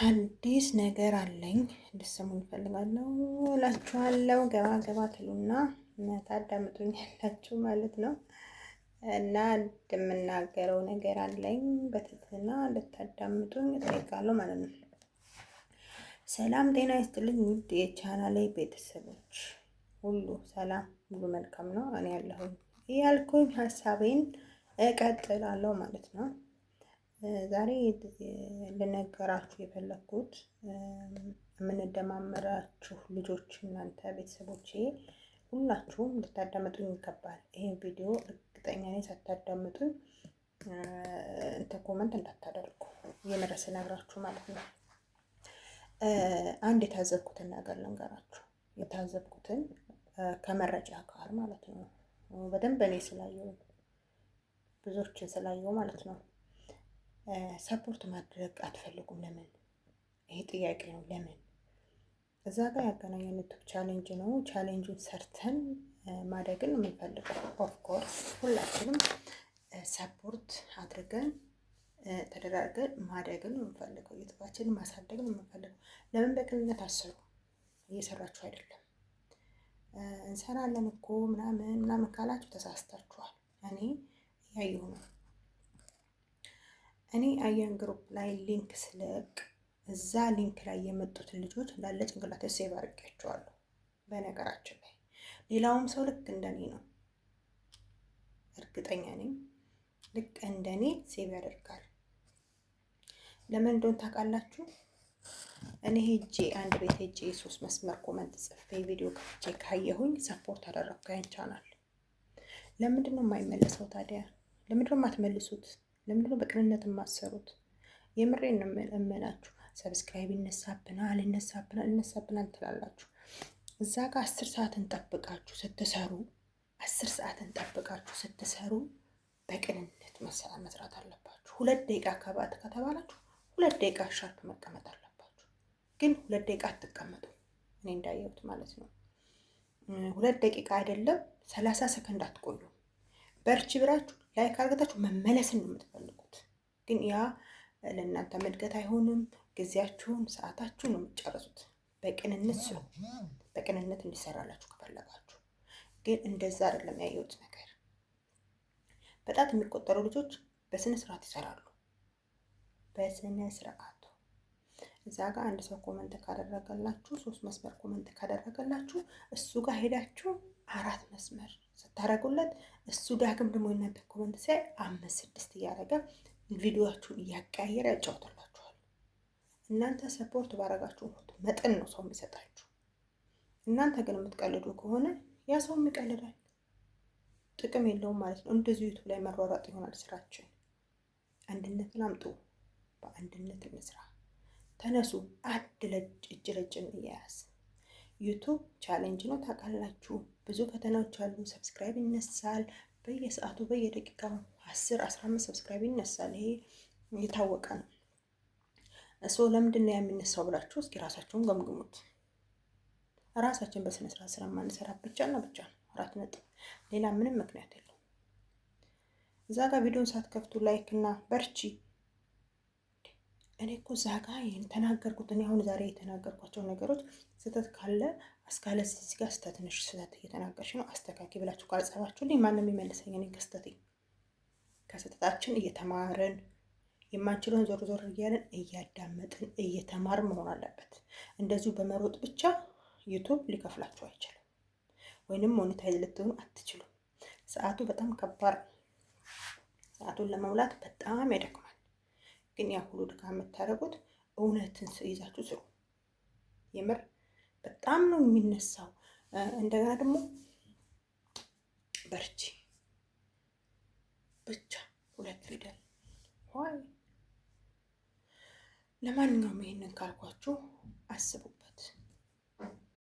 አዲስ ነገር አለኝ እንድትሰሙኝ እፈልጋለሁ እላችኋለሁ። ገባ ገባ ትሉና ታዳምጡኝ ያላችሁ ማለት ነው። እና እንደምናገረው ነገር አለኝ፣ በትህትና እንድታዳምጡኝ እጠይቃለሁ ማለት ነው። ሰላም ጤና ይስጥልኝ ውድ የቻናሌ ቤተሰቦች ሁሉ ሰላም፣ ሁሉ መልካም ነው። እኔ ያለሁኝ እያልኩኝ ሀሳቤን እቀጥላለሁ ማለት ነው። ዛሬ ልነገራችሁ የፈለግኩት የምንደማመራችሁ ልጆች እናንተ ቤተሰቦቼ ሁላችሁም ልታዳምጡኝ ይገባል። ይሄን ቪዲዮ እርግጠኛ ነኝ ሳታዳምጡኝ እንተ comment እንዳታደርጉ፣ የምር ስነግራችሁ ማለት ነው። አንድ የታዘብኩትን ነገር ልንገራችሁ። የታዘብኩትን ከመረጃ ጋር ማለት ነው። በደንብ እኔ ስላየው፣ ብዙዎችን ስላየው ማለት ነው። Support ማድረግ አትፈልጉም። ለምን? ይሄ ጥያቄ ነው። ለምን? እዛ ጋር ያገናኘን YouTube challenge ነው። Challenge ኡን ሰርተን ማደግን የምንፈልገው፣ of course ሁላችንም support አድርገን ተደራርገን ማደግን ነው የምንፈልገው። YouTube ኣችንን ማሳደግን ነው የምንፈልገው። ለምን በቅንነት አሰሩ? እየሰራችሁ አይደለም። እንሰራለን እኮ ምናምን ምናምን ካላችሁ ተሳስታችኋል። እኔ እያየሁ ነው። እኔ አየን group ላይ link ስለቅ እዛ link ላይ የመጡትን ልጆች እንዳለ ጭንቅላቴ save አድርጌያቸዋለሁ። በነገራችን ላይ ሌላውም ሰው ልክ እንደኔ ነው፣ እርግጠኛ ነኝ። ልክ እንደኔ save ያደርጋል። ለምን እንደሆነ ታውቃላችሁ? እኔ ሄጄ አንድ ቤት ሄጄ ሶስት መስመር comment ጽፌ ቪዲዮ ከፍቼ ካየሁኝ support አደረግኩ ያን ቻናል። ለምንድን ነው የማይመለሰው ታዲያ? ለምንድን ነው የማትመልሱት? ለምንድን ነው በቅንነት የማትሰሩት? የምሬን ነው እምላችሁ። Subscribe ይነሳብናል፣ ይነሳብናል፣ ይነሳብናል ትላላችሁ። እዛ ጋር 10 ሰዓት እንጠብቃችሁ ስትሰሩ፣ 10 ሰዓት እንጠብቃችሁ ስትሰሩ በቅንነት መስራት አለባችሁ። 2 ደቂቃ ከባት ከተባላችሁ 2 ደቂቃ sharp መቀመጥ አለባችሁ። ግን 2 ደቂቃ አትቀመጡ። እኔ እንዳየሁት ማለት ነው። 2 ደቂቃ አይደለም፣ 30 ሰከንድ አትቆዩ። በርቺ ብላችሁ like አድርጋችሁ መመለስን ነው የምትፈልጉት። ግን ያ ለእናንተ እድገት አይሆንም። ጊዜያችሁን፣ ሰዓታችሁን ነው የምትጨርሱት። በቅንነት ስሩ። በቅንነት እንዲሰራላችሁ ከፈለጋችሁ ግን እንደዛ አይደለም ያየሁት ነገር። በጣት የሚቆጠሩ ልጆች በስነ ስርዓት ይሰራሉ። በስነ ስርዓቱ እዛ ጋር አንድ ሰው comment ካደረገላችሁ፣ ሶስት መስመር comment ካደረገላችሁ፣ እሱ ጋር ሄዳችሁ አራት መስመር ስታደርጉለት እሱ ዳግም ደግሞ የእናንተ comment ሲያይ አምስት ስድስት እያደረገ ቪዲዮችሁን እያቀያየረ ያጫውትላችኋል። እናንተ support ባረጋችሁት መጠን ነው ሰው የሚሰጣችሁ። እናንተ ግን የምትቀልዱ ከሆነ ያ ሰውም ይቀልዳል። ጥቅም የለውም ማለት ነው። እንደዚሁ YouTube ላይ መሯሯጥ ይሆናል ስራችን። አንድነትን አምጡ፣ በአንድነት እንስራ። ተነሱ፣ አንድ እጅ ለእጅ እንያያዝ። YouTube challenge ነው ታውቃላችሁ። ብዙ ፈተናዎች አሉ። Subscribe ይነሳል በየሰዓቱ፣ በየደቂቃው 10፣ 15 subscribe ይነሳል። ይሄ የታወቀ ነው። እሱ ለምንድን ነው የሚነሳው ብላችሁ እስኪ ራሳችሁን ገምግሙት። ራሳችን በስነ ስርዓት ስለማንሰራ ብቻ እና ብቻ ነው። አራት ነጥብ። ሌላ ምንም ምክንያት የለውም። እዛ ጋር ቪዲዮን ሳትከፍቱ like እና በርቺ። እኔ እኮ እዛ ጋ የተናገርኩት፣ እኔ አሁን ዛሬ የተናገርኳቸው ነገሮች ስህተት ካለ አስካለ እዚህ ጋር ስህተት ነሽ፣ ስህተት እየተናገርሽ ነው፣ አስተካኪ ብላችሁ ካልጻፋችሁልኝ ማንም የሚመልሰኝ እኔ ከስህተቴ? ከስህተታችን እየተማርን፣ የማንችለውን ዞር ዞር እያለን እያዳመጥን እየተማርን መሆን አለበት። እንደዚሁ በመሮጥ ብቻ YouTube ሊከፍላችሁ አይችልም፣ ወይንም monetize ልትሆኑ አትችሉም። ሰዓቱ በጣም ከባድ ነው። ሰዓቱን ለመሙላት በጣም ያደክማል። ግን ያ ሁሉ ድካም የምታደርጉት እውነትን ይዛችሁ ስሩ። የምር በጣም ነው የሚነሳው። እንደገና ደግሞ በርቺ ብቻ ሁለት ፊደል why። ለማንኛውም ይሄንን ካልኳችሁ አስቡበት።